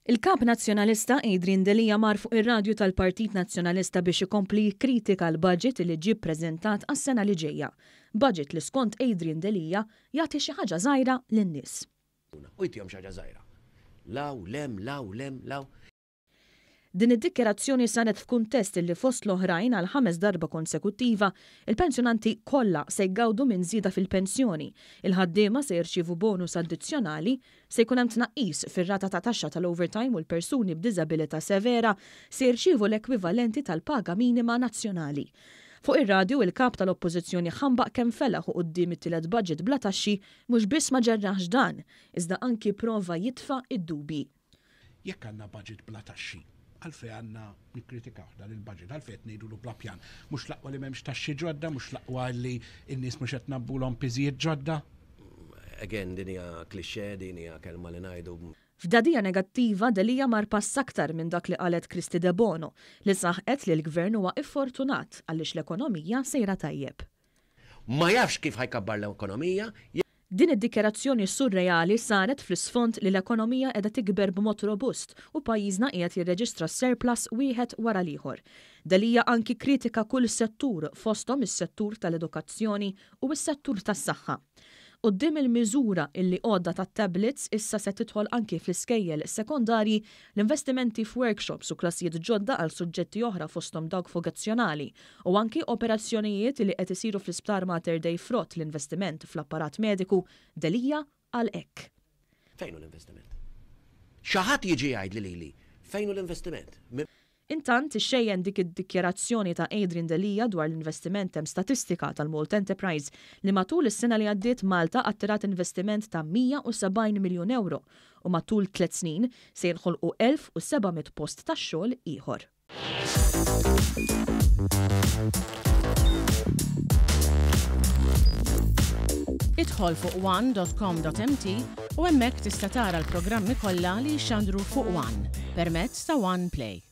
Il-Kap Nazzjonalista Adrian Delia mar fuq ir-radju tal-Partit Nazzjonalista biex ikompli jikkritika l-budget li ġie ppreżentat għas-sena li ġejja. Budget li skont Adrian Delia jagħti xi ħaġa żgħira lin-nies. U jtihom xi ħaġa żgħira. Law, lem, law, lem, law. Din id-dikjarazzjoni saret f'kuntest li fost l-oħrajn għal ħames darba konsekuttiva, il-pensjonanti kollha se jgawdu minn żieda fil-pensjoni, il-ħaddiema se jirċievu bonus addizzjonali, se jkun hemm tnaqqis fir-rata ta' taxxa tal-overtime u l-persuni b'diżabilità severa se jirċievu l-ekwivalenti tal-paga minima nazzjonali. Fuq ir-radju, il-Kap tal-Oppożizzjoni ħambaq kemm felaħ u quddiem it-tielet budget bla taxxi mhux biss ma ġerraħx dan, iżda anki pprova jitfa' d-dubji. Jekk għandna budget bla taxxi, għalfejn għandna nikkritikawh dan il-budget, għalfejn qed ngħidulu bla pjan? Mhux l-aqwa li m'hemmx taxxi ġodda, mhux l-aqwa li n-nies mhux qed ngħabbulhom piżijiet ġodda? Again, din hija cliché, din hija kelma li ngħidu. F'dagħdigħa negattiva, Delia mar pass aktar minn dak li qalet Kristy Debono, li saħqet li l-Gvern huwa iffortunat għaliex l-ekonomija sejra tajjeb. Ma jafx kif ħa jkabbar l-ekonomija. Din id-dikjarazzjoni surreali saret fl-isfond li l-ekonomija qiegħda tikber b'mod robust u pajjiżna qiegħed jirreġistra surplus wieħed wara l-ieħor. Delia anki kkritika kull settur fosthom is-settur tal-edukazzjoni u s-settur tas-saħħa. Quddiem il-miżura illi għodda tat-tablets issa se tidħol anki fl-iskejjel sekondarji, l-investimenti f'workshops u klassijiet ġodda għal suġġetti oħra fosthom dawk vokazzjonali u anki operazzjonijiet li qed isiru fl-Isptar Mater Dei frott l-investiment fl-apparat mediku, Delia qal hekk. Fejn hu l-investiment? Xi ħadd jiġi jgħidli lili fejn hu l-investiment? Intant, ixxejjen dik id-dikjarazzjoni ta' Adrian Delia dwar l-investiment hemm statistika tal-Malta Enterprise li matul is-sena li għaddiet Malta attirat investiment ta' 170 miljun ewro u matul tlett snin se jinħolqu 1,700 post tax-xogħol ieħor. Idħol fuq one.com.mt u hemmhekk tista' tara l-programmi kollha li jixxandru fuq One permezz ta' One Play.